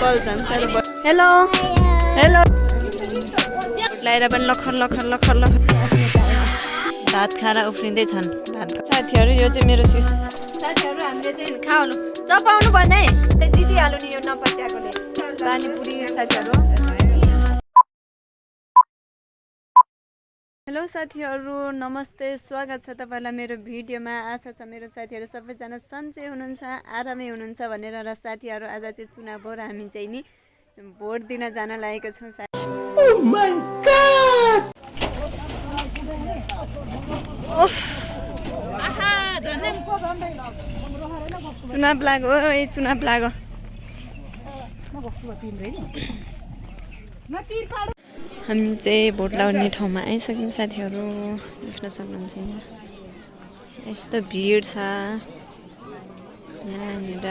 बल झन् साह्रो बल। Hello hello लगाएर पनि लखर लखर लखर लखर भात खाएर उफ्रिँदै छन्। भात साथीहरू यो चाहिँ मेरो साथीहरू हामीले चाहिँ खाउनु चपाउनु पर्ने जितिहाल्नु नि यो नपत्याएकोले पानीपुरी साथीहरू। हेलो साथीहरू नमस्ते, स्वागत छ तपाईँलाई मेरो भिडियोमा। आशा छ मेरो साथीहरू सबैजना सन्चै हुनुहुन्छ, आरामै हुनुहुन्छ भनेर। र साथीहरू आज चाहिँ चुनाव हो र हामी चाहिँ नि भोट दिन जान लागेको छौँ। चुनाव लाग्यो, ए चुनाव लाग्यो। हामी चाहिँ भोट लगाउने ठाउँमा आइसक्यौँ साथीहरू, देख्न सक्नुहुन्छ यहाँ यस्तो भिड छ। यहाँनिर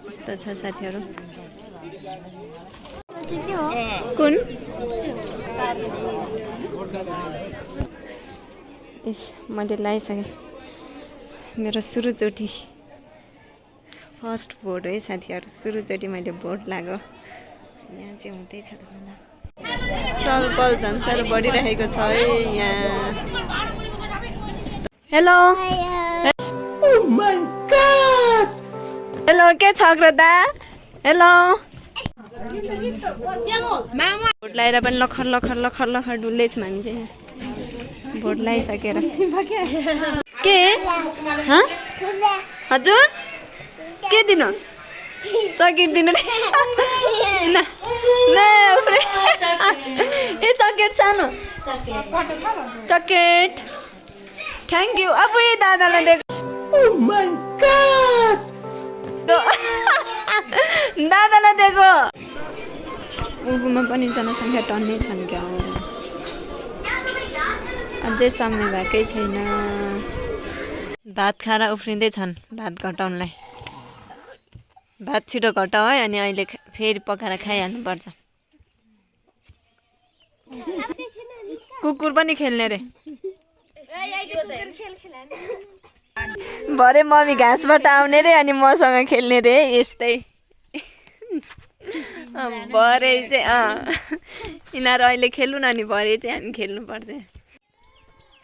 यस्तो छ साथीहरू। कुन मैले लगाइसकेँ, मेरो सुरुचोटि फर्स्ट भोट है साथीहरू। सुरुचोटि मैले भोट लाग्यो। यहाँ चाहिँ हुँदैछ चलपल झन् साह्रो बढिरहेको छ है यहाँ। हेलो हेलो के छ दा? हेलो भोट लगाएर पनि लखर लखर लखर लखर डुल्दैछौँ हामी चाहिँ भोट लगाइसकेर। के हजुर के दिनु? चक्लेट दिनु ए चक्लेट सानो चक्लेट थ्याङ्क यू। अब दादालाई दिएको दादालाई दिएको। उमा पनि जनसङ्ख्या टन्नै छन् क्या, अझै समय भएकै छैन। भात खाएर उफ्रिँदै छन् भात घटाउनलाई। भात छिटो घटाऊ है, अनि अहिले फेरि पकाएर खाइहाल्नुपर्छ। कुकुर पनि खेल्ने रे। भरे मम्मी घाँसबाट आउने रे अनि मसँग खेल्ने रे। यस्तै भरे चाहिँ यिनीहरू अहिले खेल्नु न, अनि भरे चाहिँ हामी खेल्नुपर्छ।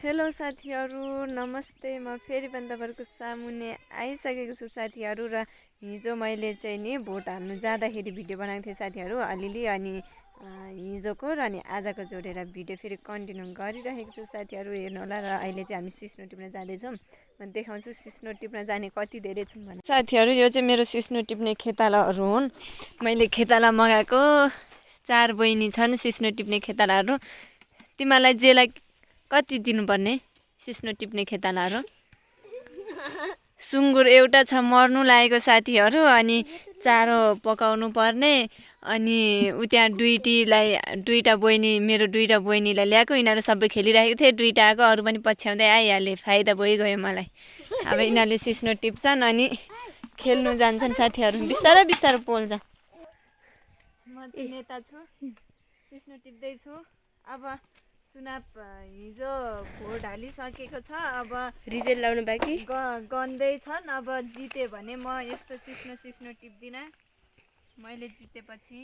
हेलो साथीहरू नमस्ते, म फेरि पनि तपाईँहरूको सामुन्ने आइसकेको छु साथीहरू। र हिजो मैले चाहिँ नि भोट हाल्नु जाँदाखेरि भिडियो बनाएको थिएँ साथीहरू अलिअलि, अनि हिजोको र अनि आजको जोडेर भिडियो फेरि कन्टिन्यू गरिरहेको छु साथीहरू, हेर्नु होला। र अहिले चाहिँ हामी सिस्नो टिप्न जाँदैछौँ। म देखाउँछु सिस्नो टिप्न जाने कति धेरै छौँ भने। साथीहरू यो चाहिँ मेरो सिस्नो टिप्ने खेतालाहरू हुन्। मैले खेताला मगाएको 4 बहिनी छन् सिस्नो टिप्ने खेतालाहरू। तिमीलाई जेलाई कति दिनुपर्ने सिस्नो टिप्ने खेतालाहरू? सुँगुर एउटा छ मर्नु लागेको साथीहरू, अनि चारो पकाउनु पर्ने। अनि त्यहाँ दुईवटा बहिनी, मेरो 2टा बहिनीलाई ल्याएको। यिनीहरू सबै खेलिरहेको थिए, 2टा आएको, अरू पनि पछ्याउँदै आइहाले। फाइदा भइगयो मलाई। अब यिनीहरूले सिस्नो टिप्छन् अनि खेल्नु जान्छन् साथीहरू। बिस्तारै बिस्तारै पोल्छ। म चाहिँ नेता छु, सिस्नो टिप्दैछु। अब चुनाव हिजो भोट हालिसकेको छ, अब रिजल्ट लाउनु बाँकी गन्दै छन्। अब जिते भने म यस्तो सिस्नो टिप्दिनँ। मैले जितेपछि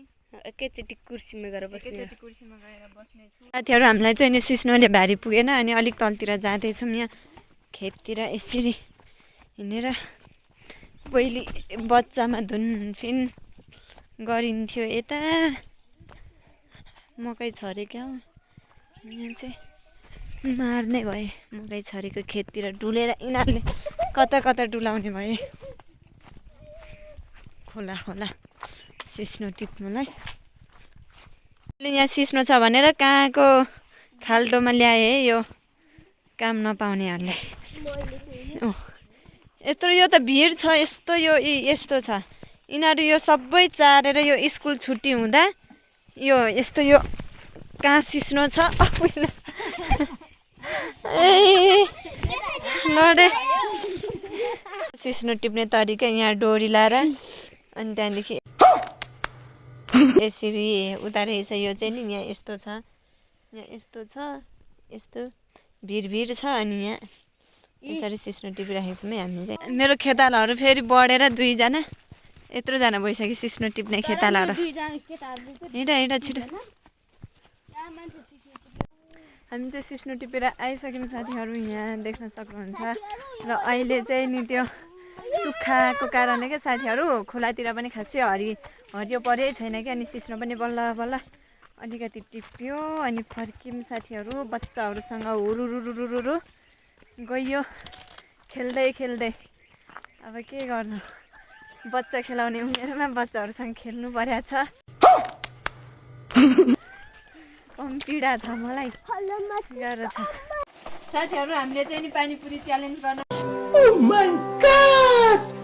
एकैचोटि कुर्सीमा गएर बस्नेछु साथीहरू। हामीलाई चाहिँ नि सिस्नोले भारी पुगेन, अनि अलिक तलतिर जाँदैछौँ। यहाँ खेततिर यसरी हिँडेर पहिले बच्चामा धुनफिन गरिन्थ्यो। यता मकै छरे क्या, यहाँ चाहिँ मार्ने भए मकै छरेको खेततिर डुलेर यिनीहरूले कता कता डुलाउने भए। खोला खोला सिस्नो टिप्नुलाई। यहाँ सिस्नो छ भनेर कहाँको खाल्टोमा ल्याए है, यो काम नपाउनेहरूले। यत्रो यो त भिड छ, यस्तो यो यस्तो छ। यिनीहरू यो सबै चारेर यो स्कुल छुट्टी हुँदा यो यस्तो यो कहाँ सिस्नो छ लडे। सिस्नो टिप्ने तरिका यहाँ डोरी लाएर अनि त्यहाँदेखि यसरी उतारेछ। यो चाहिँ नि यहाँ यस्तो छ, यहाँ यस्तो छ, यस्तो भिड छ। अनि यहाँ यसरी सिस्नो टिपिराखेको छौँ है हामी चाहिँ। मेरो खेतालाहरू फेरि बढेर 2 जना यत्रोजना भइसक्यो सिस्नो टिप्ने खेतालाएर हिँड छिटो हामी चाहिँ सिस्नो टिपेर आइसक्यौँ साथीहरू यहाँ देख्न सक्नुहुन्छ र अहिले चाहिँ नि त्यो सुक्खाको कारणले क्या साथीहरू खोलातिर पनि खासै हरियो परै छैन कि अनि सिस्नो पनि बल्ल बल्ल अलिकति टिप्यो अनि फर्क्यौँ साथीहरू बच्चाहरूसँग हुरुरुरुरुरु गयो खेल्दै अब के गर्नु बच्चा खेलाउने उमेरमा बच्चाहरूसँग खेल्नु परेको छ कम पीडा छ मलाई गाह्रो छ साथीहरू हामीले चाहिँ नि पानीपुरी च्यालेन्ज गर्न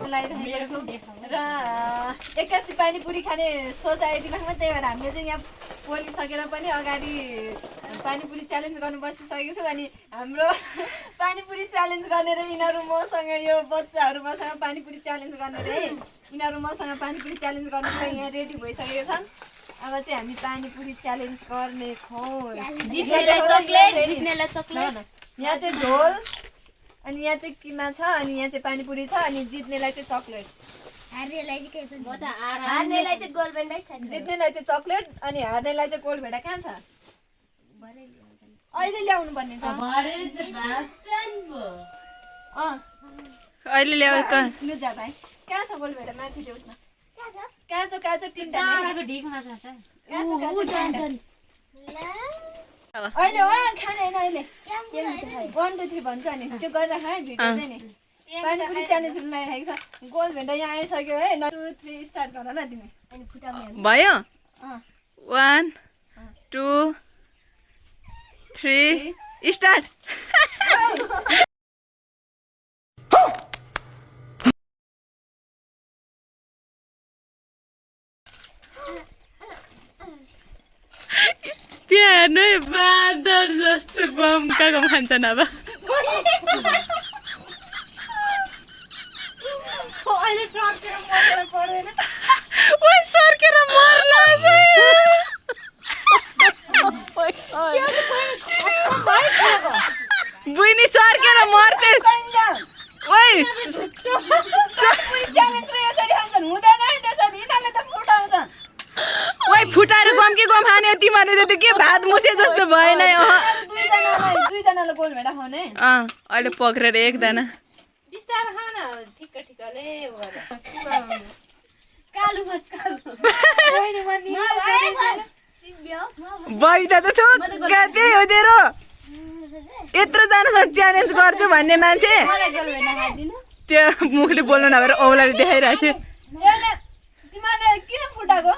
लगाइरहेको छौँ र 81 पानीपुरी खाने सोच आयो दिमागमा त्यही भएर हामीले चाहिँ यहाँ बोलिसकेर पनि अगाडि पानीपुरी च्यालेन्ज गर्नु बसिसकेको छौँ अनि हाम्रो पानीपुरी च्यालेन्ज गर्ने र यिनीहरू मसँग यो बच्चाहरू मसँग पानीपुरी च्यालेन्ज गर्ने रे यिनीहरू मसँग पानीपुरी च्यालेन्ज गर्नु यहाँ रेडी भइसकेको छन् अब चाहिँ हामी पानीपुरी च्यालेन्ज गर्ने छौँ यहाँ चाहिँ झोल अनि यहाँ चाहिँ किमा छ अनि यहाँ चाहिँ पानीपुरी छ अनि जित्नेलाई चाहिँ चक्लेट हार्नेलाई चाहिँ गोलभेन्डै छ जित्नेलाई चाहिँ चक्लेट अनि हार्नेलाई चाहिँ गोलभेडा कहाँ छ अहिले ल्याउनु पर्ने छ अहिले ल्याउ लु जा भाइ कहाँ छ गोलभेडा माथि देउस् न काँचो टिन्टा अहिले हो खाने होइन अहिले 1 2 3 भन्छ नि त्यो गरेर खाए भिडियो चाहिँ नि पानीपुरी च्यालेन्ज लगाइरहेको छ गोलभेन्डा यहाँ आइसक्यो है 2 3 स्टार्ट गर ल तिमी भयो 1 2 3 स्टार्ट त्यहाँ नै बाँदर जस्तो गमका गम खान्छन् अब सर्केर मर्ला बुइनी सर्केर मर्थे फुटाएर गम कि गम खाने तिमीहरूले त के भात मुसे जस्तो भएन दुईजनालाई गोलभेडा खाने अहिले पक्रेर एकजना बैदा त थोक्का त्यही हो तेरो यत्रो जनासँग च्यालेन्ज गर्छु भन्ने मान्छे त्यो मुखले बोल्नु नभएर औलाले देखाइरहेको छु किन फुटाको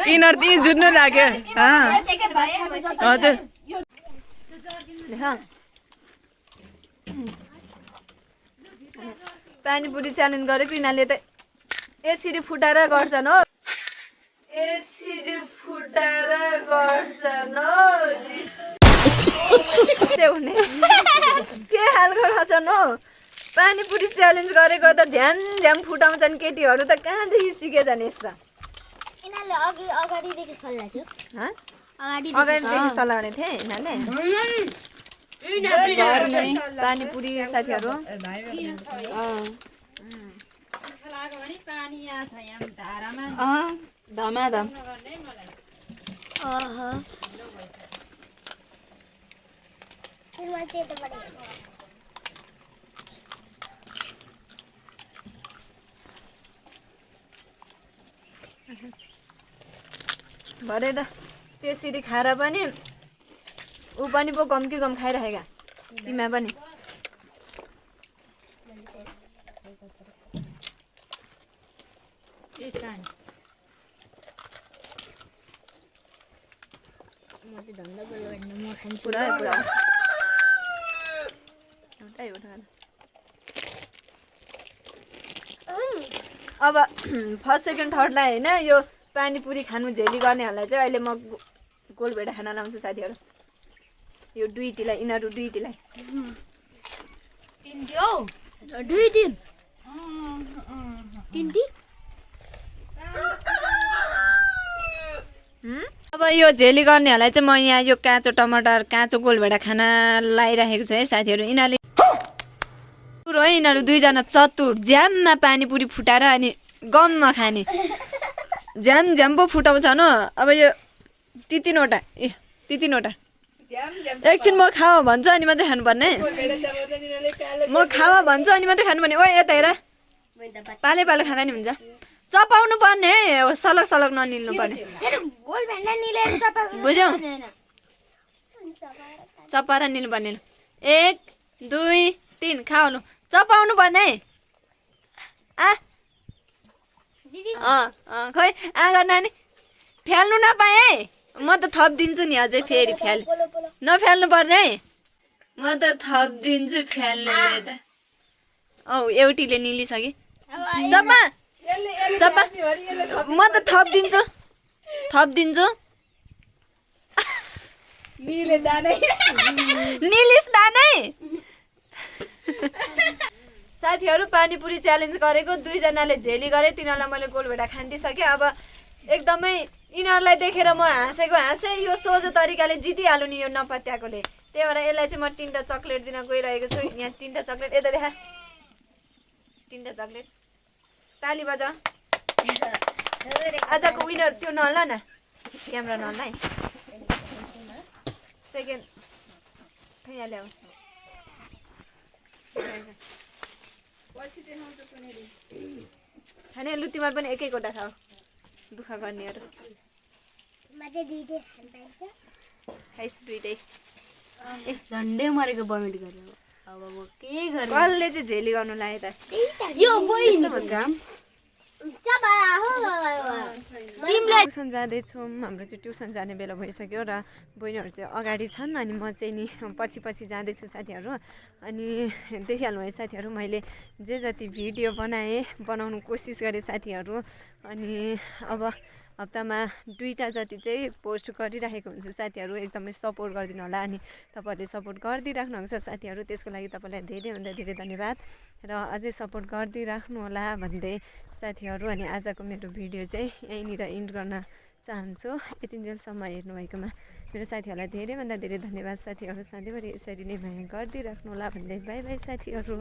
यिनीहरू ती जुत्नु लाग्यो हजुर पानीपुरी च्यालेन्ज गरेको यिनीहरूले त यसरी फुटाएर गर्छन् हो यसरी फुटाएर गर्छन् हो के हालको रहेछन् हो पानीपुरी च्यालेन्ज गरेको त ध्यान फुटाउँछन् केटीहरू त कहाँदेखि सिकेछन् यस्ता अगाडिदेखि सल्लाह थियो अगाडिदेखि सल्लाह गर्ने थिए यिनीहरूले पानीपुरी साथीहरू धमाधम भरे त त्यसरी खाएर पनि ऊ पनि पो गम कि गम खाइरहेका तिमा पनि अब फर्स्ट सेकेन्ड थर्डलाई होइन यो पानीपुरी खानु झेली गर्नेहरूलाई चाहिँ अहिले म गोलभेडा खाना लाउँछु साथीहरू यो दुईटीलाई यिनीहरू दुईटीलाई अब यो झेली गर्नेहरूलाई चाहिँ म यहाँ यो काँचो टमाटर काँचो गोलभेडा खाना लाइराखेको छु है साथीहरू यिनीहरूले है यिनीहरू दुईजना चतुर झ्याममा पानीपुरी फुटाएर अनि गममा खाने झ्याम झ्याम पो फुटाउँछ न अब यो ती तीनवटा एकछिन म खाऊ भन्छु अनि मात्रै खानुपर्ने म खाऊ भन्छु अनि मात्रै खानुपर्ने ओ यता हेर पाले पाले खाँदा नि हुन्छ चपाउनु पर्ने है सलग सलग ननिल्नु पर्ने बुझ्यौ चपाएर निल्नु पर्ने 1 2 3 खाऊ लु चपाउनु पर्ने है खोइ आँगा नानी फ्याल्नु नपाए है म त थपिदिन्छु नि अझै फेरि नफ्याल्नु पर्ने है म त थपिदिन्छु फ्याल्नेले त औ एउटीले निलिसके चप्पा म त थपिदिन्छु निलिस दानै साथीहरू पानीपुरी च्यालेन्ज गरेको दुईजनाले झेली गरे तिनीहरूलाई मैले गोलभेडा खान्दिसकेँ अब एकदमै यिनीहरूलाई देखेर म हाँसेँ यो सोझो तरिकाले जितिहाल्नु नि यो नपत्याएकोले त्यही भएर यसलाई चाहिँ म 3टा चक्लेट दिन गइरहेको छु यहाँ 3टा चक्लेट यता देखा 3टा चक्लेट ताली बजा आजको विनर त्यो नहल्ला न क्यामेरा नहल्ला है सेकेन्ड यहाँ ल्याऊ खाने लु तिमीहरू पनि एकैवटा खाऊ दुःख गर्नेहरू खाइस दुइटै झन्डै मरेको बमिट गर्यो अब म के गर्नु कसले चाहिँ झेली गर्नु लाग्यो त यो बहिनीको काम ट्युसन जाँदैछौँ हाम्रो चाहिँ ट्युसन जाने बेला भइसक्यो र बहिनीहरू चाहिँ अगाडि छन् अनि म चाहिँ नि पछि पछि जाँदैछु साथीहरू अनि देखिहाल्नु है साथीहरू मैले जे जति भिडियो बनाउनु कोसिस गरेँ साथीहरू अनि अब हप्तामा 2टा जति चाहिँ पोस्ट गरिराखेको हुन्छु साथीहरू एकदमै सपोर्ट गरिदिनु होला अनि तपाईँहरूले सपोर्ट गरिदिइराख्नु हुन्छ साथीहरू त्यसको लागि तपाईँलाई धेरैभन्दा धेरै धन्यवाद र अझै सपोर्ट गरिदिइराख्नु होला भन्दै साथीहरू अनि आजको मेरो भिडियो चाहिँ यहीँनिर इन्ड गर्न चाहन्छु यतिन्जेलसम्म हेर्नुभएकोमा मेरो साथीहरूलाई धेरैभन्दा धेरै धन्यवाद साथीहरू सधैँभरि यसरी नै माया गरिदिइराख्नु होला भन्दै बाई बाई साथीहरू